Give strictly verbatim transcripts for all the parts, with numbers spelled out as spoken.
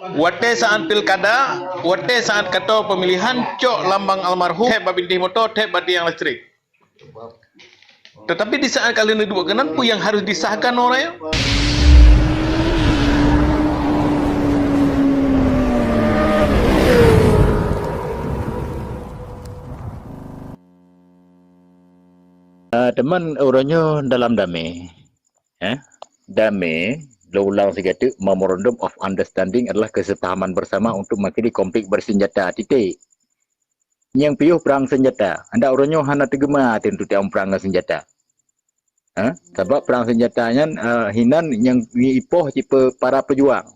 Watée saát pilkada, watée saát katoe pemilihan, cok lambang almarhum, thép bak bintéh moto, thép bak tiang listrik. Tetapi di saát ka lheueh neuduek keunan, peue nyang harôh disahkan uroe nyoe? Ah, teuma uroe nyoe dalam damé. Eh? Damé, lôn ulang sigateuk, Memorandum of Understanding adalah kesepahaman bersama untuk mengakhiri konflik bersenjata, titik. Nyang piôh perang senjata. Anda uroe nyoe hana teugema até untuk tiang perang ngon senjata. Ha? Sabab perang senjata nyan, eh, hinan nyang ipoh cit pe-, para pejuang.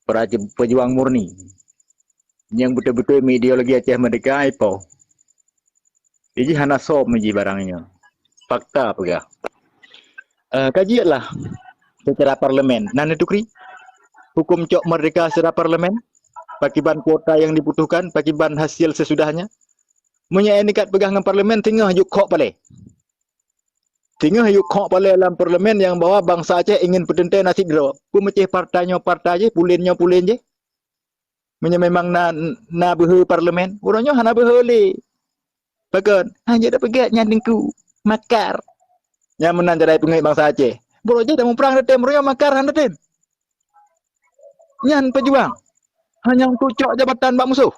Para je-, pejuang murni. Nyang beutôi-beutôi meuideologi Aceh Merdeka ipoh. Jadi hana som jih barang nyoe. Fakta peugah. Eh, kajilah secara parlemen. Na neutukri hukum cok merdeka secara parlemen? Pakiban kuota yang dibutuhkan, pakiban hasil sesudahnya? Meunyoe nyan ikat peugah ngon parlemen, teungoh juk khok palé. Teungoh juk khok palé lam parlemen nyang bahwa bansa Aceh ingin peuteuntèe nasib droe. Peumeucéh partai nyoe partai jih, pulen nyoe pulen jih. Meunyoe memang na, na beuhe parlemen, uroe nyoe hana beuhe lé. Pakon? Hana jeuet tapeugét nyan teungku. Makar. Nyan meunan cara peungeuet bansa Aceh. Uroe jih tamuprang tatem, uroe nyoe makar hana tem. Nyan pejuang. Hanya untuk cok jabatan bak musoh.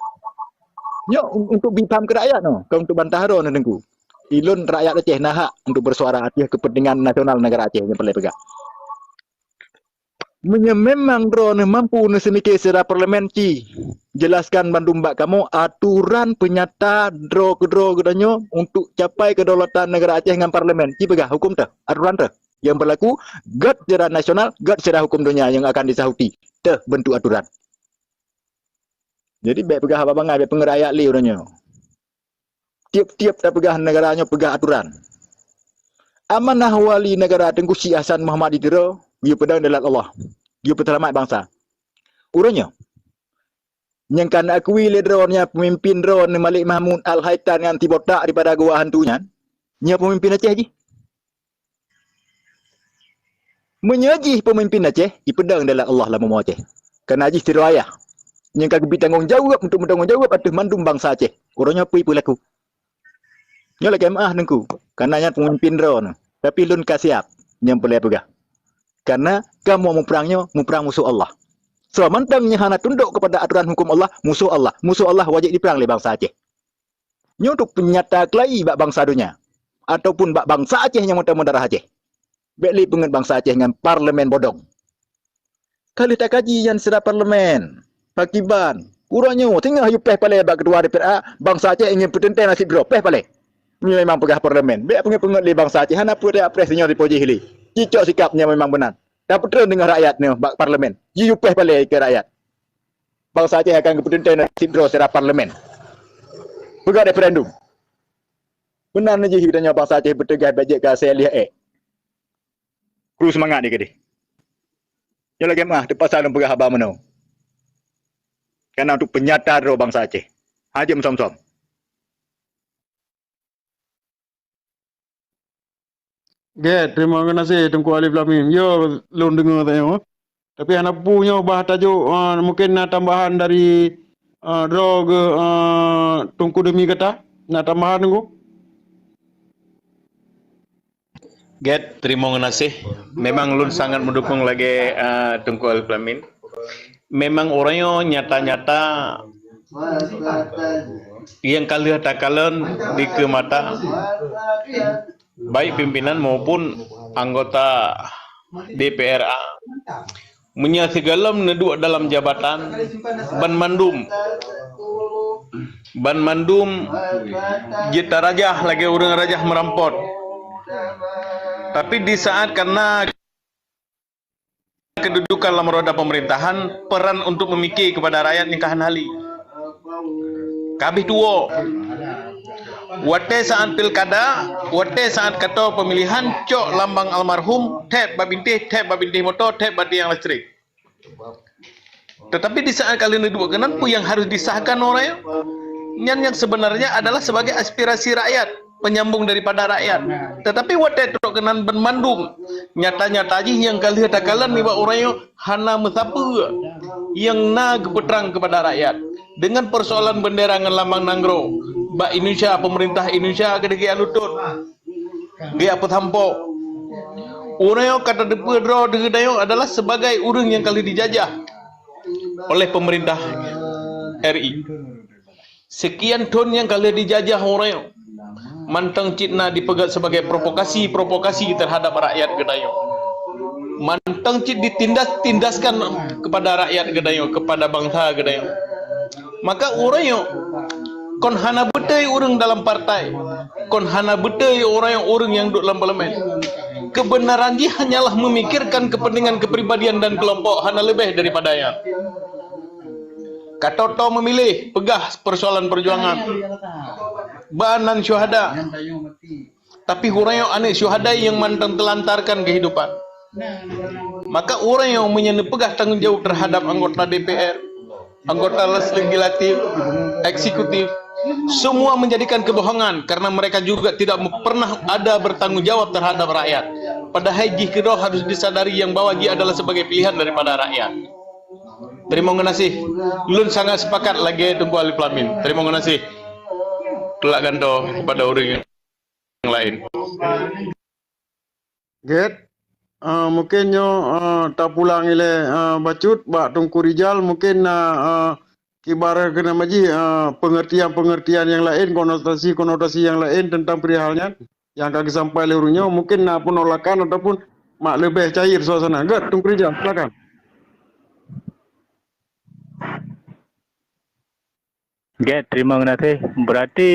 Nyoe un-, untuk bi paham keu rakyat nyoe, kon untuk bantah droe nyoe teungku. Ilôn rakyat Aceh na hak untuk bersuara ateueh kepentingan nasional negara Aceh nyang paleng peugah. Meunyoe memang droeneuh mampu neuseumike secara parlemen, ci jelaskan bandum bak kamoe aturan peunyata droe keudroe geutanyoe untuk capai kedaulatan negara Aceh ngon parlemen. Ci peugah hukum teuh, aturan teuh yang berlaku, gét secara nasional, gét secara hukum donya yang akan disahuti. Teuh bentuk aturan. Jadi, bék peugah haba bangai, bék peungeuet rakyat lé uroe nyoe. Tiep-tiep tapeugah negara nyoe peugah aturan. Amanah wali negara Teungku Syik Hasan Muhammad di Tiro, geuyue peudong dalam Allah. Geuyue peuseulamat bansa. Uroe nyoe, nyang ka neuakui lé droeneuh peumimpin droeneuh Malik Mahmud Al-Haitan nyang tibotak daripada gua hantu nyan, nyoe peumimpin Aceh jih. Meunyoe jih peumimpin Aceh, ipeudong dalam Allah lam umu Aceh. Kana jih sidroe ayah nyang ka geubri tanggong jaweueb untuk meutanggong jaweueb ateueh mandum bansa Aceh. Uroe nyoe peue peulaku? Nyoe lakée meuáh Teungku, kana nyan peumimpin droeneuh. Tapi lôn ka siab nyang peureulée peugah. Kana kamoe muprang nyoe, muprang musoh Allah. Soe mantong nyang hana tundok kepada aturan hukum Allah, musoh Allah. Musoh Allah wajéb jiprang lé bansa Aceh. Nyoe untuk peunyata keulayi bak bansa donya, ataupun bak bansa Aceh nyang meutameudarah Aceh. Bék lé peungeuet bansa Aceh ngon parlemen bodong. Ka lheueh takaji nyan secara parlemen. Pakiban, uroe nyoe teungoh yue péh palé bak ketua D P R A, bansa Aceh ingin peuteuntèe nasib droe, péh palé. Nyoe memang peugah parlemen. Bék peungeuet-peungeuet lé bansa Aceh, hana peue tajak preh sinyoe dipoji lé. Cicok sikab nyoe memang meunan. Tapeutreun deungon rakyat nyoe bak parlemen. Jiyue péh palé keu rakyat. Bansa Aceh akan geupeuteuntèe nasib droe secara parlemen. Peugah referendum. Meunan jih geutanyoe bansa Aceh beuteugah bajét ka asai lheueh ék. Kru seumangat di keudeh. Nyoe lagée meuáh teupaksa lôn peugah haba meunoe. Kana untuk peunyata droe bansa Aceh. Hana jeuet meusom-som. Gét, terima kasih Teungku Alif Lam Mim. Yo, lôn deungoe tanyoe. Tapi hana peue nyoe bah tajuk, ah, mungkin na tambahan dari, ah, droe geuh, ah, Teungku Demi gata. Na tambahan Teungku? Gét, terima kasih. Memang lôn sangat mendukung lagée, ah, Teungku Alif Lam Mim. Memang uroe nyoe nyata-nyata nyang ka lheueh takalon dikeue mata, baik pimpinan maupun anggota D P R A. Meunyoe sigohlom neuduek dalam jabatan, banmandum, banmandum jeuet tarajah lagée ureuëng rajah meurampot. Tapi di saat kana kedudukan lam roda pemerintahan, peran untuk memikir kepada rakyat nyang ka hana hali. Ka habéh tuwoe. Watée saát pilkada, watée saát katoe pemilihan, cok lambang almarhum, thép bak bintéh, thép bak bintéh moto, thép bak tiang listrik. Tetapi di saát ka lheueh neuduek keunan, peue nyang harôh disahkan uroe nyoe? Nyan nyang sebenarnya adalah sebagai aspirasi rakyat. penyambung daripada rakyat. Tetapi watée trok keunan banmandum, nyata-nyata jih nyang ka lheueh takalon nibak uroe nyoe hana meusapeue nyang na geupeutrang keupada rakyat. Dengan persoalan bendera ngon lambang nanggroe, bak Indonesia, pemerintah Indonesia keudeh geujak lutôt, geujak peusampoe. Uroe nyoe ka tateupeue droe deuh geutanyoe adalah sebagai ureuëng nyang ka lheueh dijajah oleh pemerintah R I. Sekian thon nyang ka lheueh dijajah uroe nyoe, mantong cit na dipeugét sebagai provokasi-provokasi terhadap rakyat geutanyoe. Mantong cit ditindas-tindaskan kepada rakyat geutanyoe, kepada bangsa geutanyoe. Maka uroe nyoe kon hana beutôi ureuëng dalam partai, kon hana beutôi ureuëng-ureuëng nyang duek lam parlemen. Kebenaran jih hanyalah memikirkan kepentingan kepribadian dan kelompok, hana leubeh daripada nyan. Ka toe-toe meumiléh peugah persoalan perjuangan. Ba nan syuhada. Tapi uroe nyoe aneuëk syuhada nyang mantong teulantarkan kehidupan. Maka uroe nyoe meunyoe neupeugah tanggong jaweueb terhadap anggota D P R, anggota legislatif, eksekutif, semua menjadikan kebohongan karena mereka juga tidak pernah ada bertanggung jawab terhadap rakyat. Padahai jih keudroe harus disadari nyang bahwa jih adalah sebagai pilihan daripada rakyat. Teurimong geunaséh. Lôn sangat sepakat lagée Teungku Alif Lamin. Teurimong geunaséh. Tulak gantoe kepada ureuëng nyang laén. Gét, ah, mungkin nyoe, ah, tapulang ilée, ah, bacut bak Teungku Rijal, mungkin na, ah, kiban keunan jih, ah, pengertian-pengertian nyang laén, konotasi-konotasi nyang laén teuntang perihal nyan nyang ka geusampai lé ureuëng nyoe, mungkin na penolakan ataupun mak leubeh cair suasana. Gét, Teungku Rijal, silakan. Gét, terima kasih. Berarti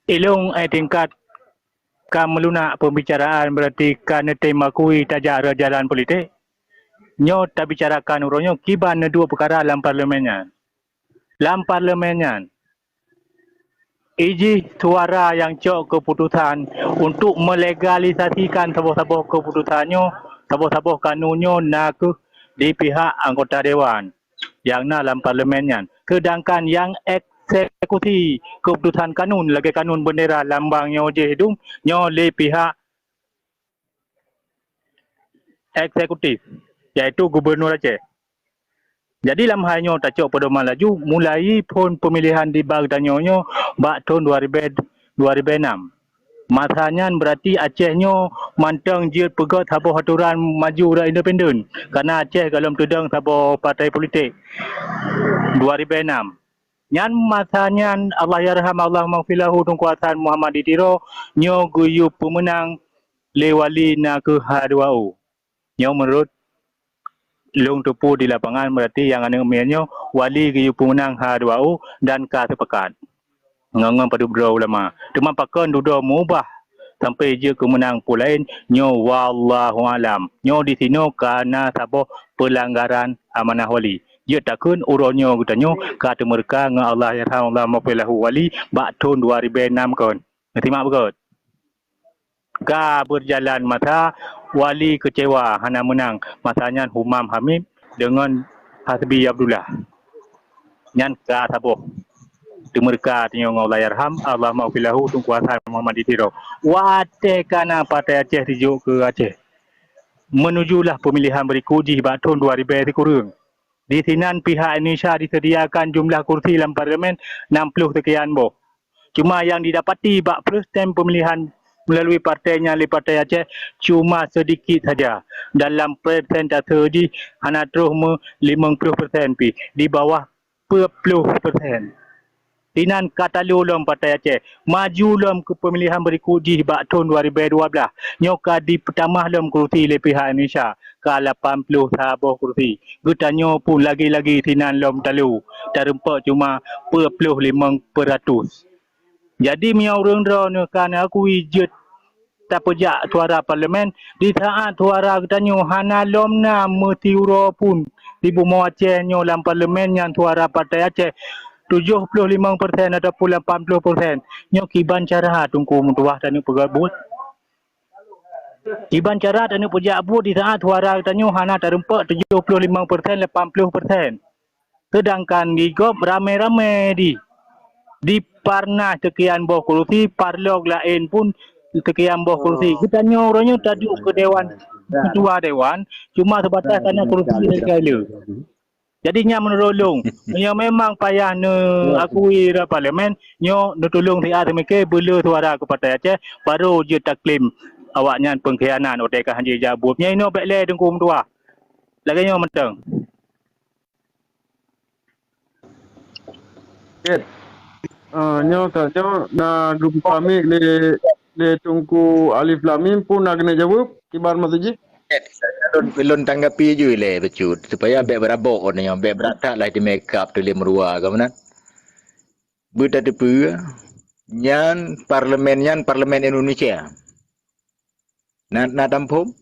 ilong eh tingkat ka meulunak pembicaraan, berarti ka neutem akui tajak rot jalan politik. Nyoe tabicarakan uroe nyoe kiban neuduek peukara lam parlemen nyan. Lam parlemen nyan, ijih suara nyang cok keuputusan untuk melegalisasikan saboh-saboh keuputusan nyoe, saboh-saboh kanun nyoe na kheueh di pihak anggota dewan nyang na lam parlemen nyan. Seudangkan nyang eksekusi keuputusan kanun lagée kanun bendera lambang nyoe jih dum nyoe lé pihak eksekutif, yaitu Gubernur Aceh. Jadi lam hai nyoe tacok pedoman laju, mulai phon pemilihan di bak tanyoe nyoe bak thon dua ribée, dua ribée enam. Masa nyan berarti Aceh nyoe mantong jeuet peugét saboh atoran maju dan independen, karena Aceh golom teudong saboh partai politik dua ribée enam. Nyan masa nyan Allahyarham Allahummaghfirlahu Teungku Hasan Muhammad di Tiro nyoe geuyue peumeunang lé wali na kheueh H dua O. Nyoe meunurot lôn teupeu di lapangan, berarti nyang aneuëk miet nyoe wali geuyue peumeunang H dua O dan ka seupakat ngon, ngon padub droe ulama. Teuma pakon dudoe meubah sampai jeuet keu meunang peue laén, nyoe wallahu alam. Nyoe disinoe ka na saboh peulanggaran amanah wali. Jeuet takheun uroe nyoe geutanyoe ka teumeureuka ngon Allahyarham Allahummaghfirlahu wali bak thon dua ribée enam kon. Neusimak beugét. Ka beurjalan masa, wali keucewa hana meunang. Masa nyan Humam Hamid deungon Hasbi Abdullah. Nyan ka saboh. Teumeureuka tanyoe ngon Allahyarham Allahummaghfirlahu Teungku Hasan Muhammad di Tiro. Watée ka na Partai Aceh tijok keu Aceh, meunujulah peumilihan beurikot jih bak thon dua ribée sikureueng. Disinan pihak Indonesia disediakan jumlah kursi lam parlemen enam puluh sekian boh. Cuma nyang didapati bak first time pemilihan melalui partai nyan lé Partai Aceh cuma sedikit saja. Dalam persentase jih hana troh me limong puluh persen pih, di bawah dua puluh persen. Sinan ka talo lom Partai Aceh maju lom keu pemilihan beurikot jih bak thon dua ribée dua blaih. Nyoe ka jipeutamah lom kursi lé pihak Indonesia, ka lapan puluh saboh kursi. Geutanyoe pun lagi-lagi sinan lom talo, tarumpok cuma dua puluh limong peratus. Jadi meunyoe ureuëng droeneueh ka neuakui jeuet tapeujak suara parlemen, di saat suara geutanyoe hana lom na meusiuroe pun di bumoe Aceh nyoe lam parlemen nyan suara Partai Aceh tujoh puluh limong persen ataupun lapan puluh persen. Nyoe kiban cara Teungku meutuwah taneuk peugét buet? Kiban cara taneuk peujak buet di saat suara geutanyoe hana tarumpok tujoh puluh limong persen, lapan puluh persen? Seudangkan di gob ramé-ramé di, di parna seukian boh kursi, parlok laén pun seukian boh kursi. Geutanyoe uroe nyoe taduek keu dewan, ketua dewan, cuma seubatas hana kursi lé. Jadi nyan meunurot lôn, meunyoe memang payah neuakui rot parlemen, nyoe neutulông siat seumiké beuleu suara keu Partai Aceh, baru jeuet taklaim awaknyan peungkhianat watée ka hanjeuet jak buet. Nyan inoe bék lé Teungku meutuah. Lagée nyoe mantong. Oke. Ah, nyoe ka, nyoe na geupeumiet lé, lé Teungku Alif Lamim pun na keuneuk jaweueb, kiban masa jih. Lôn, lôn tanggapi ju ilée bacut, supaya bék beurabok nyoe, bék beurata lah di makeup tu lé meurua ka meunan. Beutateupeue, nyan parlemen nyan parlemen Indonesia. Na, na taphom?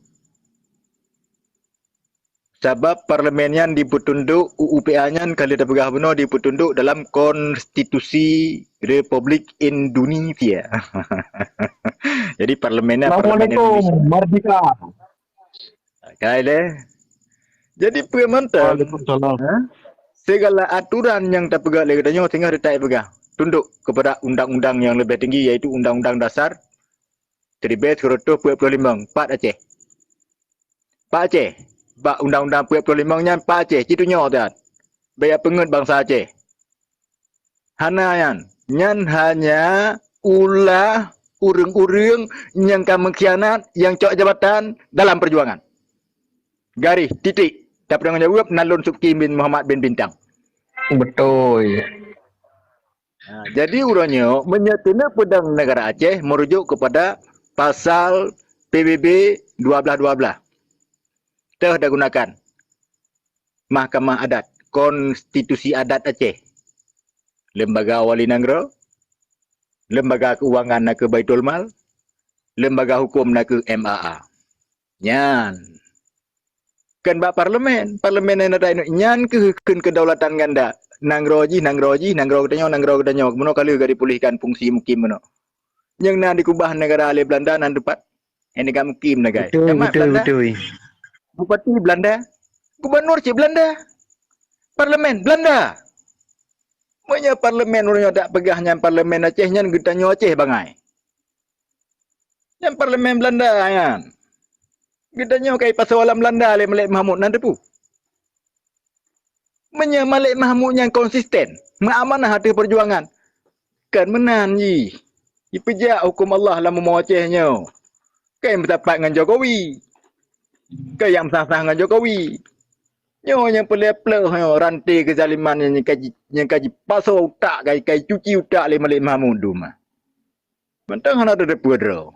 Sabab parlemen nyan dipeutundok, U U P A nyan ka lheueh tapeugah bunoe dipeutundok dalam konstitusi Republik Indonesia. Jadi parlemen nyan parlemen Assalamualaikum, Indonesia. Merdeka. Kai lé. Jadi peue mantong? Waalaikumsalam. Ha? Segala aturan nyang tapeugah lé geutanyoe singoh teutab peugah tundok kepada undang-undang yang lebih tinggi, yaitu Undang-Undang Dasar seribu sembilan ratus empat puluh lima, pat Aceh. Pat Aceh. Bak undang-undang empat puluh lima nyan pat Aceh, cit tunyok that. Baya peungeut bansa Aceh. Hana nyan. Nyan hanya ulah ureuëng-ureuëng nyang ka mengkhianat, nyang cok jabatan dalam perjuangan. Garis, titik. Tapeutanggung jaweueb nan lôn Subki bin Muhammad bin Bintang. Betul. Ha, jadi uroe nyoe, meunyoe keuneuk peudong negara Aceh merujuk kepada pasal P B B dua belas dua belas. Teuh digunakan Mahkamah Adat, Konstitusi Adat Aceh. Lembaga Wali Nanggroe, lembaga keuangan na keuh Baitul Mal, lembaga huköm na keuh M A A. Nyan. Kan bak parlemen, parlemen nyang na nyan keuh kheun kedaulatan ganda. Nanggroe jih, nanggroe jih, nanggroe geutanyoe, nanggroe geutanyoe. Meunoe ka lheueh ka dipulihkan fungsi mukim meunoe. Nyang na dikeubah negara lé Belanda nan teupat. Nyang ka mukim negara. Betul, betul, Belanda. Betul. Bupati Belanda. Gubernur cit Belanda. Parlemen Belanda. Meunyoe parlemen ureuëng nyoe dak peugah nyan parlemen Aceh nyan geutanyoe Aceh bangai. Nyan parlemen Belanda nyan. Geutanyoe ka ipasoe lam Belanda lé Malik Mahmud nan teupeue. Meunyoe Malik Mahmud nyan konsisten, meuamanah ateueh peujuangan, kan meunan jih. Jipeujak huköm Allah lam bumoe Aceh nyoe. Kai meusapat ngon Jokowi. Kai nyang meusah-sah ngon Jokowi. Nyoe nyang peureulée pleuh nyoe ranté keuzaliman nyang ka ji-, nyang ka jipasoe utak, ka, ka jicuci utak lé Malik Mahmud dum. Mantong hana tateupeue droe.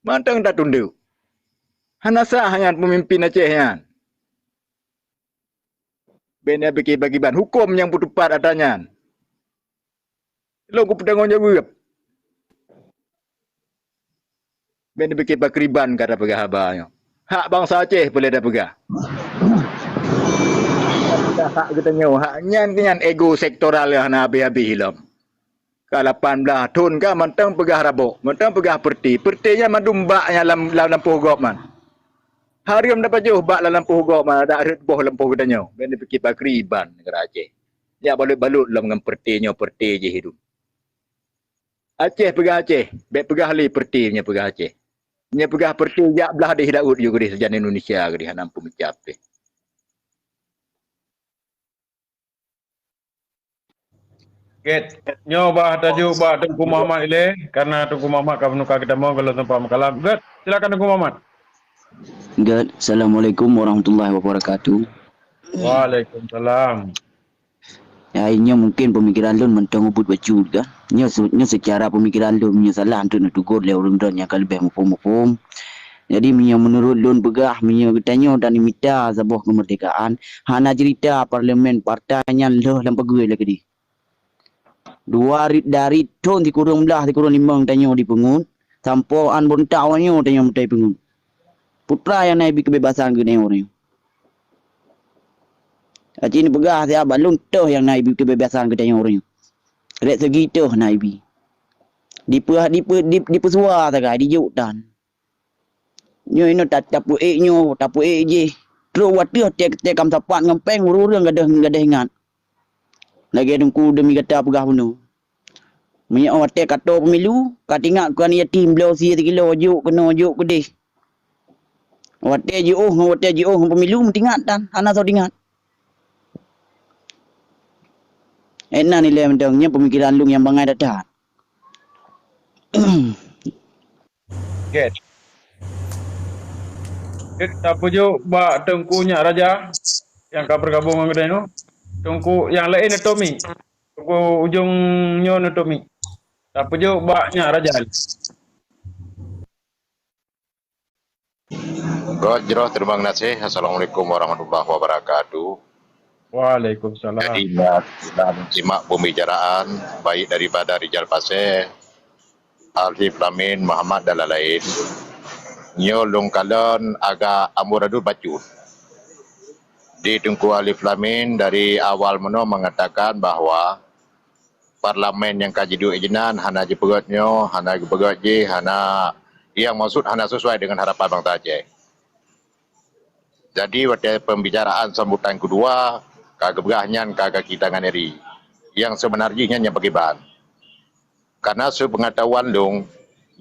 Mantong tatundok. Hana sah nyan peumimpin Aceh nyan. Bék na pikée pakriban huköm nyang peutupat atra nyan. Lôn kupeutanggong jaweueb. Bék na pikée pakriban ka tapeugah haba nyoe. Hak bansa Aceh peureulée tapeugah. Hak geutanyoe, hak nyan keuh nyan ego sektoral nyang hana habéh-habéh lom. Ka lapan blaih thon ka mantong peugah rabok, mantong peugah peureuté. Peureuté nyan mandum bak nyang lam, lam lampôh gob man. Hareuem tapajoh bak lam lampôh gob man, adak rhot boh lampôh geutanyoe. Bék na pikée pakriban negara Aceh. Jak balot-balot lom ngon peureuté nyoe, peureuté jih hidup. Aceh peugah Aceh, bék peugah lé peureuté nyoe peugah Aceh. Nyoe peugah peureuté jak blaih deh Daud ju geudeh sajan Indonesia geudeh hana peumeucap teh. Gét. Nyoe bah tajuk bak Teungku Muhammad ilée, karena Teungku Muhammad ka meunuka geutanyoe golom teumpat meukalam. Gét, silakan Teungku Muhammad. Gét. Assalamualaikum warahmatullahi wabarakatuh. Waalaikumsalam. Ya, nyoe mungkin pemikiran lôn mantong ubit bacut kan. Nyoe se-, nyoe secara pemikiran lôn, nyoe salah, untuk neutegur lé ureuëng droen nyang ka leubeh muphom-muphom. Jadi, meunyoe meunurot lôn peugah, meunyoe geutanyoe dan mita saboh keumeurdekaan, hana cerita parlemen partai nyan lheueh lam pageue lagée deh. Dua ri-, dari thon sikureueng blaih, sikureueng limong tanyoe dipeungeut, sampoe an bontak awaknyoe tanyoe meutai peungeut. Peue teuma nyang na ibi keubebasan keu tanyoe uroe nyoe? Aci neupeugah siat bak lôn toh nyang na ibi keubebasan keu tanyoe uroe nyoe. Rek segi toh na ibi. Dipeu-, dipeu-, di-, dipeusua sagai, dijok tan. Nyoe inoe ta-, tapeuék nyoe, tapeuék jih. Trok wateueh tée-tée ka meusapat ngon péng ureuëng-ureuëng gadôh, gadôh ingat. Lagée Teungku Demi Gata peugah bunoe. Meunyoe watèe ka toe pemilu, ka teuingat keu aneuk yatim bloe sie sikilo, jok keunoe, jok keudeh. Watèe jiôh ngon watèe jiôh ngon pemilu meutingat tan, hana soe teuingat. Eh, na nilai mantong, nyan pemikiran lôn nyang bangai that-that. Oke. Oke, tapeujok bak Teungku Nyak Raja nyang ka bergabung ngon geutanyoe. Teungku nyang laén neutôp mic. Teungku ujong nyoe neutôp mic. Tapeujok bak Nyak Raja. Gét jroh, terima kasih. Assalamualaikum warahmatullahi wabarakatuh. Waalaikumsalam. Jadi, na, na simak pembicaraan baik daripada Rijal Pasé, Alif Lamin, Muhammad dan lain-lain. Nyoe lôn kalon agak amburadul bacut. Di Teungku Alif Lamin dari awal meunoe mengatakan bahwa parlemen nyang ka jiduek jinan hana jipeugét nyoe, hana jipeugét jih, hana, nyang maksud hana sesuai dengan harapan bansa Aceh. Jadi, watèe pembicaraan sambutan kedua, ka geupeugah nyan ka gaki tangan R I. Nyang seubeuna jih nyan nyang pakriban. Karena seupengetahuan lôn,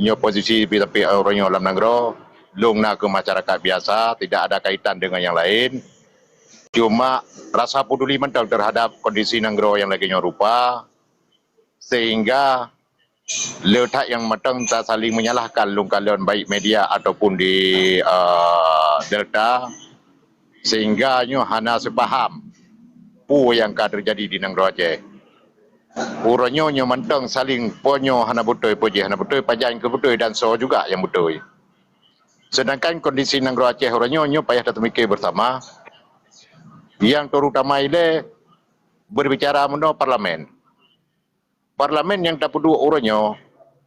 nyoe posisi pi-, tapi uroe nyoe lam nanggroe, lôn nakeuh masyarakat biasa, tidak ada kaitan dengan nyang laén. Cuma rasa peduli mantong terhadap kondisi nanggroe nyang lagèe nyoe rupa, sehingga le that nyang mantong ta saling menyalahkan lôn kalon baik media ataupun di, eh, Delta, sehingga nyoe hana seupaham peue nyang ka teujadi di nanggroe Aceh. Uroe nyoe, nyoe mantong saling, peue nyoe hana beutôi, peue jih hana beutôi, pajan keu beutôi dan soe juga nyang beutôi. Sedangkan kondisi nanggroe Aceh uroe nyoe, nyoe payah tateumiké beusama, nyang terutama ilèe berbicara meunoe parlemen. Parlemen nyang tapeuduek uroe nyoe,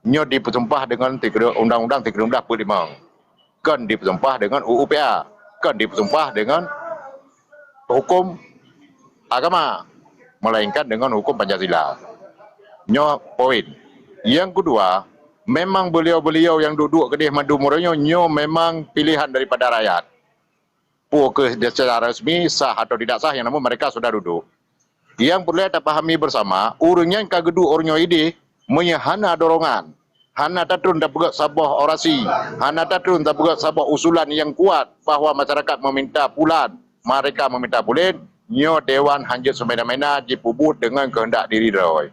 nyoe dipeusumpah deungon sikureueng undang-undang sikureueng blah peuet limong. Kon dipeusumpah deungon U U P A, kon dipeusumpah deungon huköm agama, melainkan deungon huköm Pancasila. Nyoe poin. Nyang keudua, memang beliau-beliau nyang duek-duek keudeh mandum uroe nyoe, nyoe memang pilihan daripada rakyat. Peue keuh secara resmi sah atau tidak sah, yang namun mereka sudah duduk. Nyang peureulèe tapahami beusama, ureueng nyan ka geuduek uroe nyoe idéh, meunyoe hana dorongan, hana tatreun tapeugét saboh orasi, hana tatreun tapeugét saboh usulan nyang kuat bahwa masyarakat meminta pulan, mereka meminta pulen, nyoe dewan hanjeuet seumena-mena jipeubuet deungon keuheundak diri droe.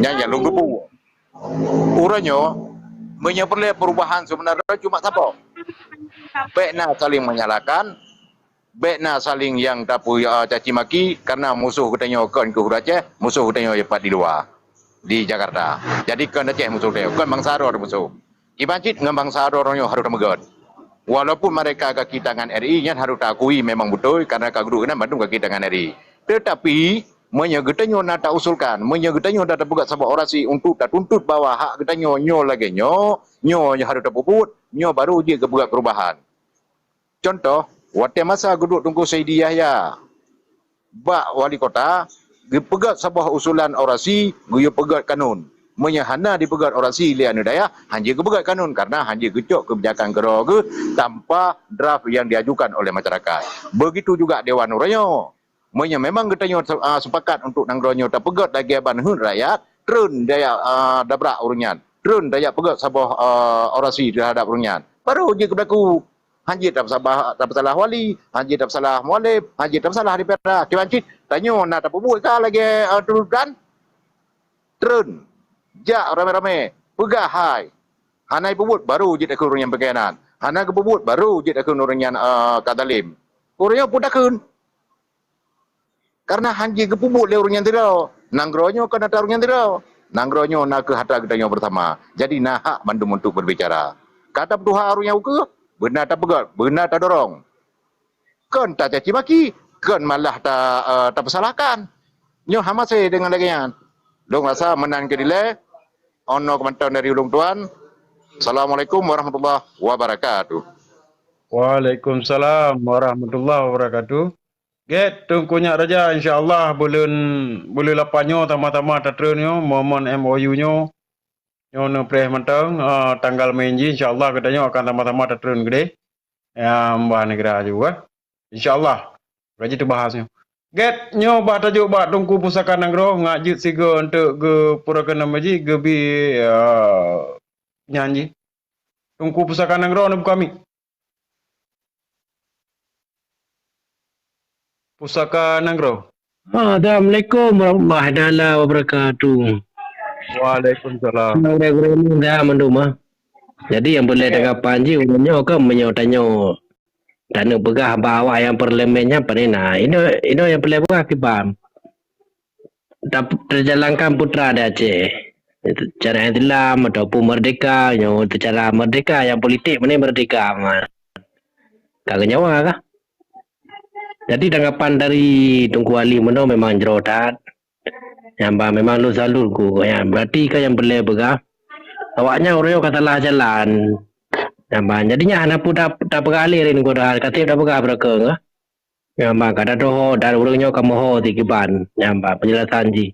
Nyan nyang lôn geupeu. Uroe nyoe, meunyoe peureulèe perubahan seubeuna droe cuma saboh. Bèk na saling menyalahkan, bèk na saling nyang tapeu, eh, caci maki, karena musoh geutanyoe kon keu ureueng Aceh, musoh geutanyoe pat di luwa, di Jakarta. Jadi kon Aceh musoh geutanyoe, kon bansa droe musoh. Kiban cit ngon bansa droe nyoe harôh tameugöt. Walaupun mereka kaki tangan R I, nyan harôh taakui memang beutôi, karena ka geuduek keunan bandum kaki tangan R I. Teutapi, meunyoe geutanyoe na tausulkan, meunyoe geutanyoe na tapeugöt saboh orasi untuk tatuntut bahwa hak geutanyoe nyoe lagèe nyoe, nyoe harôh tapeubuet, nyoe baru jeuet geupeugöt perubahan. Contoh, watèe masa geuduek Teungku Saidi Yahya bak wali kota, geupeugöt saboh usulan orasi, geuyue peugöt kanun. Meunyoe hana dipeugöt orasi lé aneuk dayah, hanjeuet geupeugöt kanun, karena hanjeuet geucok keubijakan keudroe geuh tanpa draft yang diajukan oleh masyarakat. Begitu juga Dewan Uroe nyoe. Meunyoe memang geutanyoe, ah, sepakat untuk nanggroe nyoe tapeugöt lagèe ban heuet rakyat, treun tajak, ah, dabrak ureueng nyan, treun tajak peugöt saboh, ah, orasi teuhadap ureueng nyan, baru jeuet geubeulaku. Hanjeuet tapeusalah, tapeusalah wali, hanjeuet tapeusalah mualem, hanjeuet tapeusalah daripada kiban cit. Tanyoe na tapeubuet ka lagèe, ah, tuntutan, treun jak ramè-ramè peugah hai. Hana jipeubuet, baru jeuet takheun ureueng nyan pengkhianat. Hana geupeubuet, baru jeuet takheun ureueng nyan, ah, ka zalim. Ureueng nyan peue takheun? Karena hanjeuet geupeubuet lé ureueng nyan sidroe. Nanggroe nyoe kon atra ureueng nyan sidroe. Nanggroe nyoe nakeuh atra geutanyoe beusama. Jadi na hak bandum untuk berbicara. Ka tapeutuha ureueng nyan ukeue, beuna tapeugöt, beuna tadorong. Kon tacaci maki, kon malah ta, eh, tapeusalahkan. Nyoe hamaséh deungon lagèe nyan. Lôn rasa meunan keu dilèe, 'oh noe keuh mantong dari ulôn tuan. Assalamualaikum warahmatullahi wabarakatuh. Waalaikumsalam warahmatullahi wabarakatuh. Gét, Teungku Nyak Raja, insya Allah buleuen, buleuen lapan nyoe tamah-tamah tatreun nyoe, mohon M O U nyoe. Nyoe neupreh mantong, eh, tanggal main jih, insya Allah geutanyoe akan tamah-tamah tatreun keudeh. Ya, mbah neugara juga. Insya Allah. Raja teubahas nyoe. Gét nyoe bah tajok bak Teungku Pusaka Nanggroe, ngat jeuet sigoe eunteuk geupeureukeun nama jih geubi, eh, nyan jih. Teungku Pusaka Nanggroe neubuka mic. Pusaka Nanggroe. Assalamualaikum warahmatullahi taala wabarakatuh. Waalaikumsalam. Gurée-gurée ni dah mandum, ah. Jadi nyang boleh tanggapan jih ureuëng nyoe kan meunyoe tanyoe taneuk peugah bak awak nyang parlemen nyan pane na. Inoe, inoe nyang peureulée peugah kiban. Tap-, terjalankan putra di Aceh. Cara Islam ataupun merdeka, nyoe secara merdeka, yang politik mana merdeka amat. Ka nyawa kah? Jadi tanggapan dari Teungku Ali meunoe memang jroh that. Nyang ba memang lôn salut ku. Ya, berarti ka nyang peureulée peugah, awaknyan ureuëng ka salah jalan. Nyang ba, jadi nyan hana peue ta-, tapeugah lé rin ku dah, ka seb tapeugah beureukeung, ah. Nyang ba, ka tatoho dan ureuëng nyoe ka meuho sikiban. Nyang ba, penjelasan jih.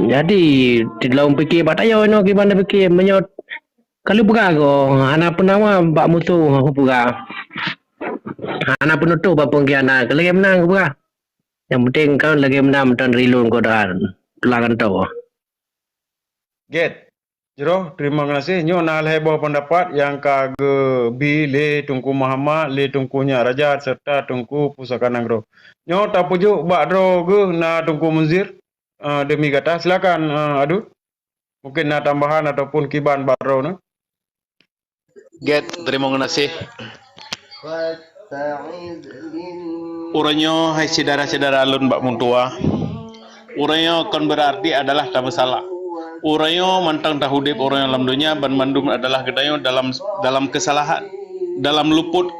Jadi, di lôn pike bak tayo inoe kiban tapike, meunyoe ka lheueh peugah goe, hana peunawa bak musoh peugah. Hana peunutoh bak peungkhianat, ka lagée meunan peugah. Nyang penting kan lagée meunan meuton rilôn godan, tulang gantoe. Gét. Jroh, terima kasih. Nyoe na lhée boh pendapat nyang ka geubi lé Teungku Muhammad, lé Teungku Nyak Raja, serta Teungku Pusaka Nanggroe. Nyoe tapeujok bak droe geuh na Teungku Munzir, eh, demi gata. Silakan, eh, Adu. Mungkin na tambahan ataupun kiban bak droe nyoe. Gét, terima kasih. Uroe nyoe, hai syedara-syedara lôn bak meutuwa, uroe nyoe kon berarti adalah tameusalah. Uroe nyoe mantong taudeb uroe nyoe lam donya, banmandum adalah geutanyoe dalam, dalam kesalahan, dalam luput,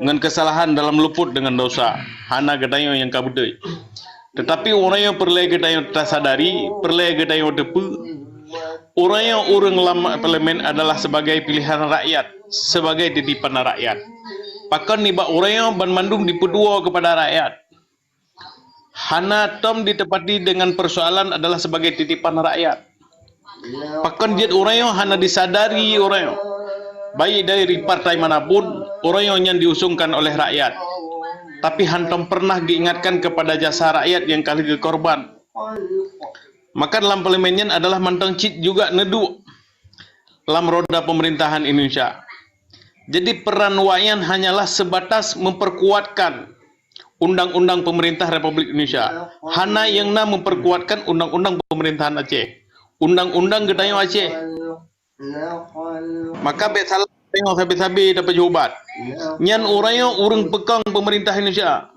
ngon kesalahan dalam luput dengan dosa. Hana geutanyoe nyang ka beutôi. Tetapi uroe nyoe peureulée geutanyoe tasadari, peureulée geutanyoe teupeue, uroe nyoe ureuëng lam parlemen adalah sebagai pilihan rakyat, sebagai titipan rakyat. Pakon nibak uroe nyoe banmandum dipeuduoe kepada rakyat. Hana tom ditepati dengan persoalan adalah sebagai titipan rakyat. Pakon jeuet uroe nyoe hana disadari uroe nyoe, baik dari partai manapun, uroe nyoe nyan diusungkan oleh rakyat, tapi hantom pernah geuingatkan kepada jasa rakyat nyang ka lheueh geukorban. Maka lam parlemen nyan adalah mantong cit juga neuduek lam roda pemerintahan Indonesia. Jadi peran awaknyan hanyalah sebatas memperkuatkan undang-undang pemerintah Republik Indonesia. Hana nyang na memperkuatkan undang-undang pemerintahan Aceh. Undang-undang geutanyoe Aceh. Maka bék salah tanyoe sabe-sabe tapeujeuet ubat. Nyan uroe nyoe ureuëng peukong pemerintah Indonesia.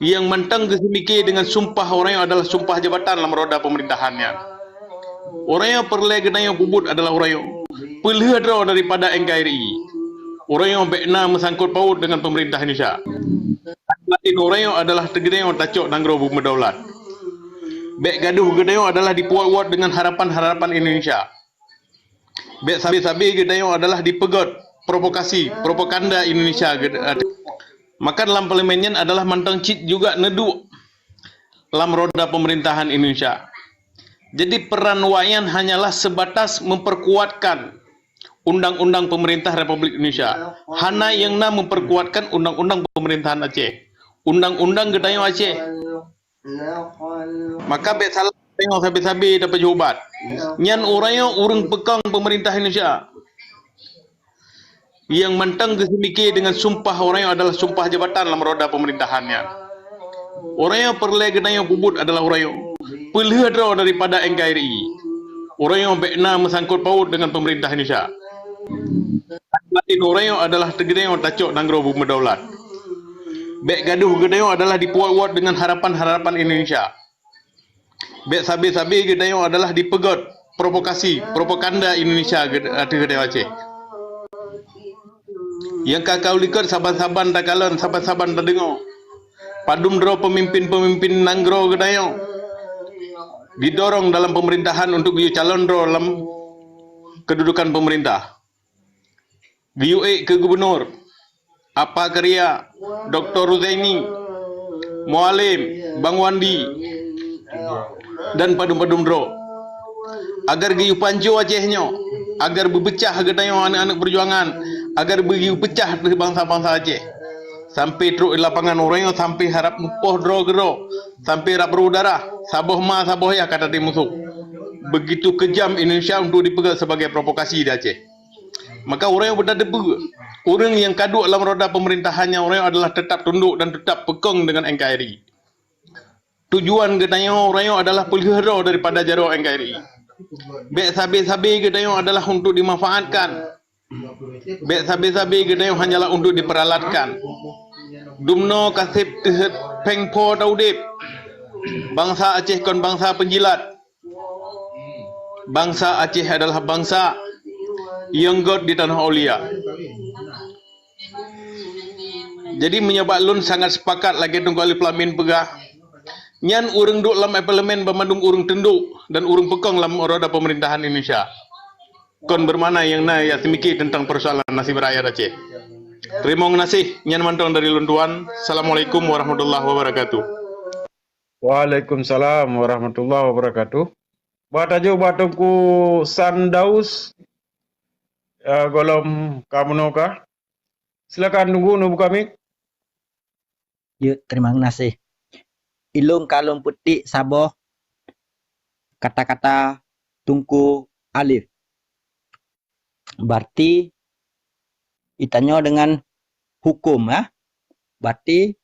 Nyang mantong geuseumike dengan sumpah uroe nyoe adalah sumpah jabatan lam roda pemerintahan nyan. Uroe nyoe peureulée geutanyoe peubuet adalah uroe nyoe. Peulheueh droe daripada N K R I. Uroe nyoe bék na meusangkot paut dengan pemerintah Indonesia. Laén uroe nyoe adalah teugeutanyoe tacok nanggroe beumeudaulat. Bék gadoh geutanyoe adalah dipeuwot-wot dengan harapan-harapan Indonesia. Bék sabe-sabe geutanyoe adalah dipeugét provokasi, propaganda Indonesia geutanyoe. Maka lam parlemen nyan adalah mantong cit juga neuduek lam roda pemerintahan Indonesia. Jadi peran awaknyan hanyalah sebatas memperkuatkan undang-undang pemerintah Republik Indonesia. Hana nyang na memperkuatkan undang-undang pemerintahan Aceh. Undang-undang geutanyoe Aceh. Maka bék salah tanyoe sabe-sabe tapeujeuet ubat. Nyan uroe nyoe ureuëng peukong pemerintah Indonesia. Nyang mantong geuseumike dengan sumpah uroe nyoe adalah sumpah jabatan lam roda pemerintahan nyan. Uroe nyoe peureulée geutanyoe peubuet adalah uroe nyoe. Peulheueh droe daripada N K R I. Uroe nyoe bék na meusangkot paut dengan pemerintah Indonesia. Laén uroe nyoe adalah teugeutanyoe tacok nanggroe beumeudaulat. Bék gadoh geutanyoe adalah dipeuwot-wot dengan harapan-harapan Indonesia. Bék sabe-sabe geutanyoe adalah dipeugét provokasi, propaganda Indonesia ateueh geutanyoe Aceh. Nyang ka kalikot saban-saban takalon, saban-saban tadeungoe. Padum droe pemimpin-pemimpin nanggroe geutanyoe didorong dalam pemerintahan untuk geuyue calon droe lam kedudukan pemerintah. Geuyue ék keu gubunur, Apa Karya, Doktor Ruzaini, Mualem, Bang Wandi, dan padum-padum droe. Agar geuyue panco Aceh nyoe, agar beupeucah geutanyoe aneuëk-aneuëk peujuangan, agar geuyue peucah ateueh bansa-bansa Aceh. Sampai trok di lapangan, ureuëng nyoe sampai harab mupoh droe keudroe, sampai rab bru darah, saboh ma saboh yah ka tatem musoh. Begitu kejam Indonesia untuk dipeugah sebagai provokasi di Aceh. Maka ureuëng nyoe beuna teupeue, ureuëng nyang ka duek lam roda pemerintahan nyan, ureuëng nyoe adalah tetap tunduk dan tetap peukong dengan N K R I. Tujuan geutanyoe, ureuëng nyoe adalah peulheueh droe daripada jaroe N K R I. Bék sabe-sabe geutanyoe adalah untuk dimanfaatkan. Bék sabe-sabe geutanyoe hanyalah untuk diperalatkan. Dumnoe kaseb teuheuet péng po taudeb. Bansa Aceh kon bansa penjilat. Bansa Aceh adalah bansa nyang göt di tanoh aulia. Jadi, meunyoe bak lôn sangat sepakat lagée Teungku Alif Lamin peugah, nyan ureuëng duek lam parlemen banmandum ureuëng tunduk dan ureuëng peukong lam roda pemerintahan Indonesia. Kon bermakna nyang na ya seumiké teuntang persoalan nasib rakyat Aceh. Teurimong geunaséh, nyan mantong dari lôn tuan. Assalamualaikum warahmatullahi wabarakatuh. Waalaikumsalam warahmatullahi wabarakatuh. Bah tajok bak Teungku Sandaus, eh, gohlom ka meunoe ka. Silakan Teungku neubuka mik. Yuk, terima kasih. Ilong ka lôn peutik saboh kata-kata Teungku Alif. Berarti itanyoe dengan hukum, ya. Berarti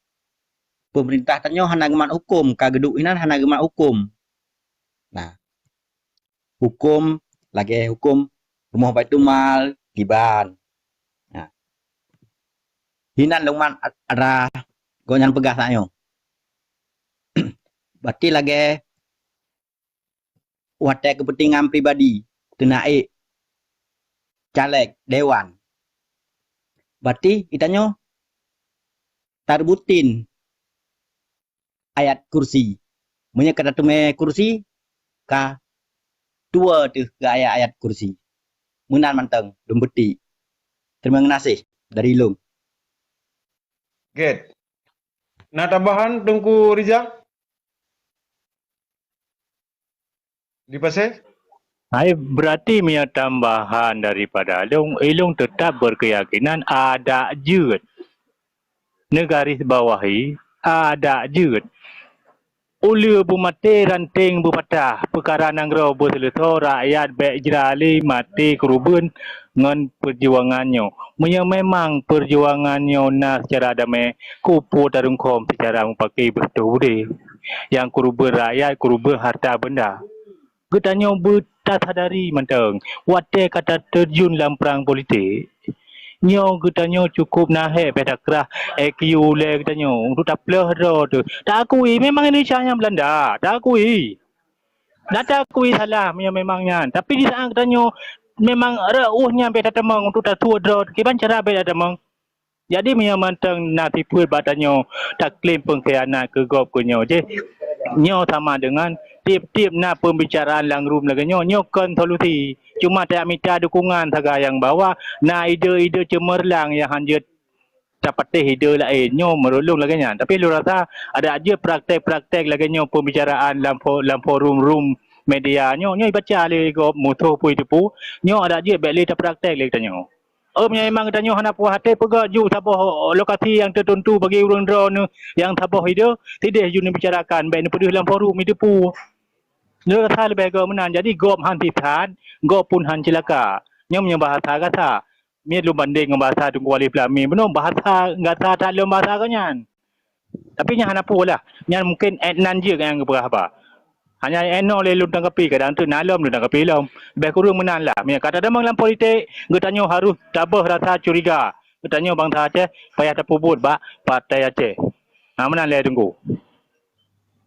pemerintah tanyoe hana geumat hukum, ka geuduek inan hana geumat hukum. Nah, hukum lagée hukum rumoh Baitul Mal, kiban. Nah, hinan lumat atra gobnyan peugah tanyoe. Berarti lagée watée keupeuntengan pribadi, keunaék caleg dewan. Berarti itanyoe tarebutin ayat kursi. Meunyoe ka tateumé kursi, ka tuwoe teuh keu ayat-ayat kursi. Meunan mantong lôn peutik. Terima kasih dari lôn. Gét. Na tambahan Teungku Rizal? Di Pasé? Hai, berarti meunyoe tambahan daripada lôn, ilong tetap berkeyakinan adak jeuet. Neugaris bawahi, adak jeuet. Uleue beumaté ranteng beupatah, peukara nanggroe beuseuleusoe, rakyat bék jrali maté keureubeuen ngon peujuangan nyoe. Meunyoe memang peujuangan nyoe na seucara damé, keupeue tarungkôm seucara mupake beutôi udeb? Nyang keureubeuen rakyat, keureubeuen harta beunda. Geutanyoe beutasadari mantong, watée ka tateurjun lam prang politik, nyoe geutanyoe cukup na hék bék takrah I Q lé geutanyoe untuk taplôh droe teuh. Taakui memang Indonesia nyan Belanda, taakui. Dan taakui salah meunyoe memang nyan. Tapi di saat geutanyoe memang reuôh nyan bék tatamong untuk tasuet droe, kiban cara bék tatamong. Jadi meunyoe mantong na sifeuet bak tanyoe taklaim peungkhianat keu gob keu nyoe jih, nyoe sama deungon tieb-tieb na peumbicaraan lam rum lagée nyoe, nyoe kon solusi. Cuma tajak mita dukungan sagai nyang bahwa na ide-ide ceumeurlang nyang han jeuet tapatéh ide laén. Nyoe meurulông lagée nyan. Tapi lôn rasa adak jeuet praktek-praktek lagée nyoe peumbicaraan lam fo-, lam forum rum media nyoe, nyoe ibaca lé gob musoh pui teupeu. Nyoe adak jeuet bék lé tapraktek lé geutanyoe. Ôm nyang memang geutanyoe hana puas até peugah ju saboh lokasi nyang teutuntu bagi ureuëng droeneuh nyang saboh ide, sideh ju neubicarakan bék neupeudeuh lam forum itu pu. Nyoe rasa leubeh gob meunan. Jadi gob han sisat, gob pun han cilaka. Nyoe meunyoe bahasa gata. Miet lôn bandeng ngon bahasa Teungku Alif Lamin. Bunoe bahasa gata that lom bahasa gobnyan. Tapi nyan hana peue lah. Nyan mungkin étnan jeuet nyang geupeugah haba. Hanya étnoe lé lôn tanggapi, kadang teuk na lom lôn tanggapi lom. Leubeh kureueng meunan lah. Meunyoe ka tatamong lam politik, geutanyoe harôh taböh rasa curiga. Geutanyoe bansa Aceh payah tapeubuet bak Partai Aceh. Ha, meunan lé Teungku.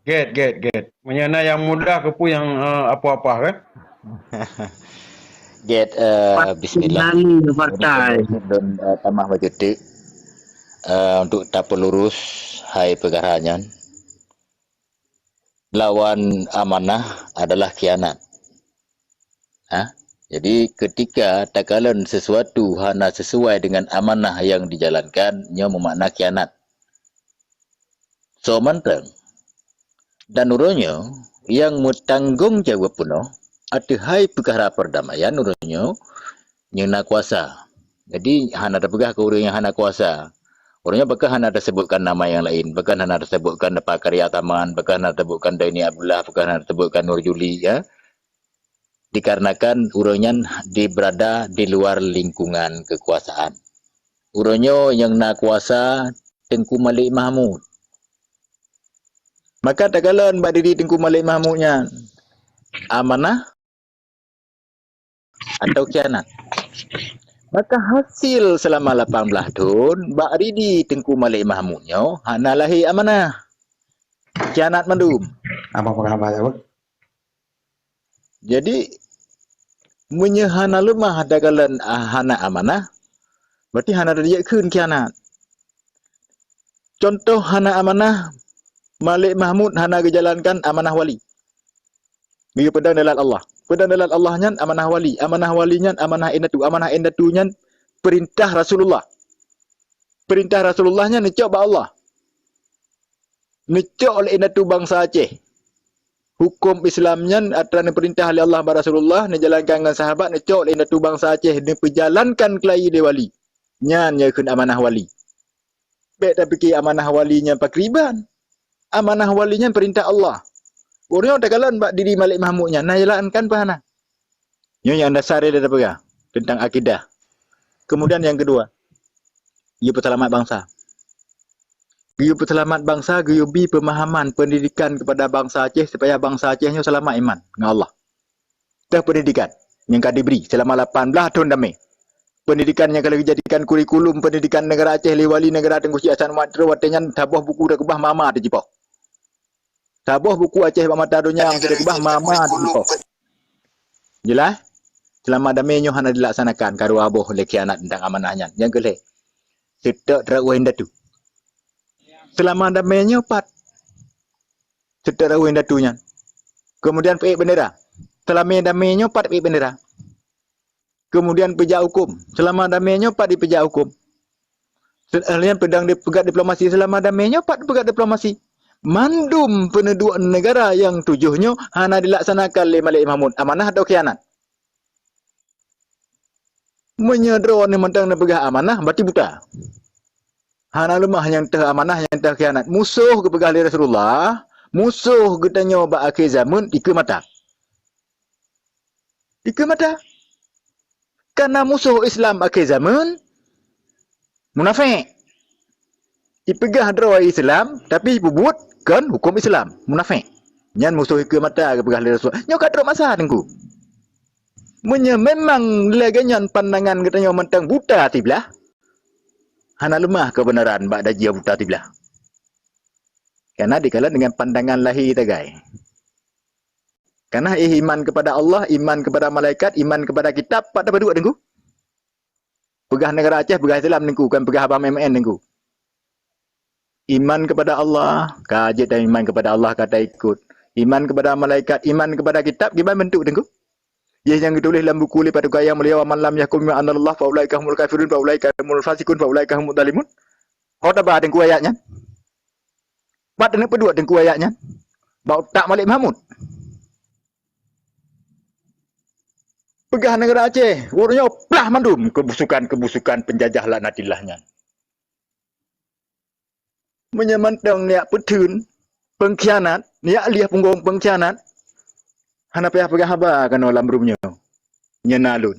Gét, gét, gét. Meunyoe na nyang mudah keupeue nyang, eh, apa-apa kan? Gét, eh, bismillah. Lôn, eh, tamah bacut teuk, eh, untuk tapeulurus hai peukara nyan. Lawan amanah adalah khianat. Ha? Jadi, ketika takalon sesuatu hana sesuai dengan amanah yang dijalankan, nyoe meumakna khianat. Soe mantong. Dan uroe nyoe nyang meutanggong jaweueb peunoh ateueh hai peukara peurdamaian uroe nyoe nyang na kuasa. Jadi, hana tapeugah keu ureuëng nyang hana kuasa. Uroe nyoe pakon hana teusebutkan nama nyang laén, pakon hana teusebutkan Pak Karya Taman, pakon hana teusebutkan Zaini Abdullah, pakon hana teusebutkan Nur Juli, ya. Dikarenakan ureuëng nyan di, berada di luar lingkungan kekuasaan. Uroe nyoe nyang na kuasa Teungku Malik Mahmud. Maka takalon bak diri Teungku Malik Mahmud nyan, amanah atau khianat. Maka hasil selama lapan belas thon bak diri Teungku Malik Mahmud nyoe hana lahé amanah. Khianat mandum. Apa pengamal apa? Jadi, meunyoe hana leumah takalon, ah, hana amanah, berarti hana teujeuet kheun khianat. Contoh hana amanah, Malik Mahmud hana geujalankan amanah wali. Geuyue peudong dalat Allah. Peudong dalat Allah nyan amanah wali. Amanah wali nyan amanah indatu. Amanah indatu nyan peurintah Rasulullah. Peurintah Rasulullah nyan neucok bak Allah. Neucok lé indatu bansa Aceh. Huköm Islam nyan atra neupeurintah lé Allah bak Rasulullah, neujalankan ngon sahabat, neucok lé indatu bansa Aceh, neupeujalankan keulayi lé wali. Nyan nyang kheun amanah wali. Bék tapike amanah wali nyan pakriban. Amanah wali nyan peurintah Allah. Uroe nyoe takalon bak diri Malik Mahmud nyan, na jalankan peue hana? Nyoe nyang dasar lé tapeugah teuntang akidah. Kemudian nyang keudua, geuyue peuseulamat bansa. Geuyue peuseulamat bansa, geuyue bi peumahaman, peundidikan keupada bansa Aceh supaya bansa Aceh nyoe seulamat iman ngon Allah. Teuh peundidikan nyang ka dibri seulama lapan blaih thon damé. Peundidikan nyang ka lheueh jadikan kurikulum peundidikan neugara Aceh lé wali neugara Teungku Syik Hasan Muhammad Tiro watée nyan saboh buku takeubah ma-ma teujipoh. Saboh buku Aceh bak mata donya nyang teukeubah ma-ma teujipoh. Jeulaih? Seulama damé nyoe hana dilaksanakan, ka dua boh lé khianat teuntang amanah nyan. Nyang keu lhée, seutôt rot indatu. Seulama damé nyoe pat seutôt rot indatu nyan. Keumudian peuék bendera. Seulama damé nyoe pat peuék bendera. Keumudian peujak huköm. Seulama damé nyoe pat dipeujak huköm. Seulama peudong dipeugét diplomasi, seulama damé nyoe pat dipeugét diplomasi. Mandum peuneuduek neugara nyang tujoh nyoe hana dilaksanakan lé Malik Mahmud. Amanah atau khianat? Meunyoe droeneuh mantong neupeugah amanah, berarti buta. Hana leumah nyang teuh amanah, nyang teuh khianat. Musoh geupeugah lé Rasulullah, musoh geutanyoe bak akhé zameuem dikeue mata. Dikeue mata. Kana musoh Islam akhé zameuem, munafék. Ipeugah droe Islam, tapi ipeubuet kon huköm Islam, munafék. Nyan musoh dikeue mata geupeugah lé Rasulullah. Nyoe ka trok masa Teungku. Meunyoe memang lagée nyan pandangan geutanyoe mantong buta siblaih, hana leumah keubeunaran bak dajih buta siblaih. Kana dikalon deungon pandangan lahé tagai. Kana éh iman keupada Allah, iman keupada malaikat, iman keupada kitab, pat tapeuduek Teungku? Peugah neugara Aceh, peugah Islam Teungku, kon peugah abang M N Teungku. Iman keupada Allah, ka jeuet dan iman keupada Allah ka taikot. Iman keupada malaikat, iman keupada kitab, kiban beuntuk Teungku? Jih nyang geutuléh lam buku lé Paduka Yang Mulia, "Wa man lam yahkum bima anzalallah fa ulaika humul kafirun, fa ulaika humul fasiqun, fa ulaika humud zalimun." Ho taba Teungku ayat nyan? Pat taneuk peuduek Teungku ayat nyan? Bak utak Malik Mahmud. Peugah neugara Aceh, uroe nyoe plah mandum keubusukan-keubusukan peunjajah laknatillah nyan. Meunyoe mantong neujak peutheun, peungkhianat, neujak lieh punggong peungkhianat, hana payah peugah haba keunoe lam rumoh nyoe. Nyan na lôn.